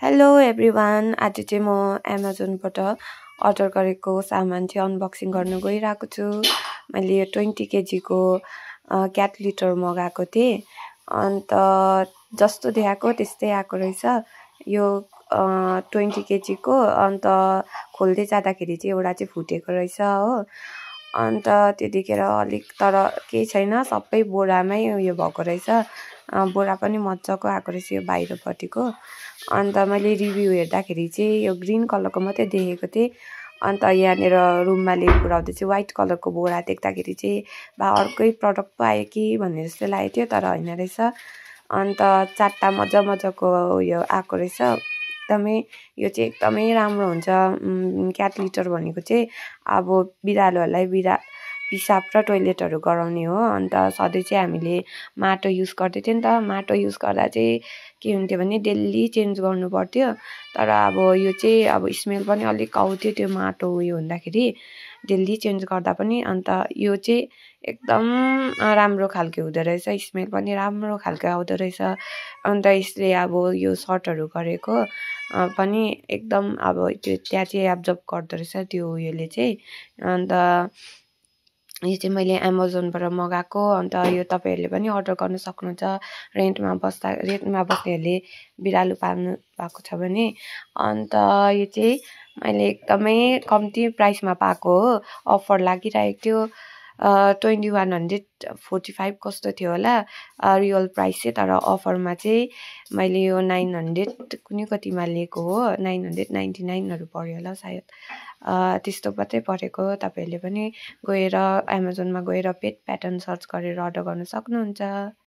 Hello everyone, आज चाहिँ म एमाजोनबाट अर्डर गरेको सामान चाहिँ अनबक्सिङ गर्न गइरहेको छु। मैले यो 20 केजीको क्याट लिटर मगाएको थिएँ। अन्त जस्तो देखाएको त्यस्तै आएको रहेछ। यो 20 केजीको अन्त खोल्दै जाँदाखेरि चाहिँ एउटा चाहिँ फुटेको रहेछ हो। अन्त त्यतिखेर अलिक तर केही छैन, सबै बोरामै उयो भएको रहेछ। बोरा पनि मजाको आएको रहेछ यो बाहिरपट्टिको। अन्त मैले रिभ्यू हेर्दाखेरि चाहिँ यो ग्रीन कलरको मात्रै देखेको थिएँ। अन्त यहाँनिर रुममा लिएर पुऱ्याउँदा चाहिँ व्हाइट कलरको बोरा देख्दाखेरि चाहिँ बा अर्कै प्रडक्ट पो आयो कि भन्ने जस्तो लागेको थियो, तर होइन रहेछ। अन्त 4टा मजाको उयो आएको रहेछ। एकदमै यो चाहिँ एकदमै राम्रो हुन्छ। क्याट लिटर भनेको चाहिँ अब बिरालोहरूलाई पिसाब र टोइलेटहरू गराउने हो। अन्त सधैँ चाहिँ हामीले माटो युज गर्दै थियो नि त। माटो युज गर्दा चाहिँ के हुन्थ्यो भने डेली चेन्ज गर्नु पर्थ्यो। तर अब यो चाहिँ अब स्मेल पनि अलिक आउँथ्यो त्यो माटो उयो हुँदाखेरि, डेली चेन्ज गर्दा पनि। अन्त यो चाहिँ एकदम राम्रो खालको हुँदो रहेछ, स्मेल पनि राम्रो खालको आउँदो रहेछ। अन्त यसले अब यो सर्टहरू गरेको पनि एकदम अब त्यो त्यहाँ चाहिँ एब्जर्ब गर्दो रहेछ त्यो उयोले चाहिँ। अन्त यो चाहिँ मैले एमाजोनबाट मगाएको। अन्त यो तपाईँहरूले पनि अर्डर गर्न सक्नुहुन्छ। रेन्टमा बस्नेहरूले बिरालो पाल्नु भएको छ भने। अन्त यो चाहिँ मैले एकदमै कम्ती प्राइसमा पाएको हो। अफर लागिरहेको थियो। 2145 कस्तो थियो होला रियल प्राइस चाहिँ, तर अफरमा चाहिँ मैले यो 900 कुनै कतिमा लिएको हो। 999हरू पर्यो होला सायद, त्यस्तो मात्रै परेको। तपाईँहरूले पनि गएर एमाजोनमा गएर पेट प्याटर्न सर्च गरेर अर्डर गर्न सक्नुहुन्छ।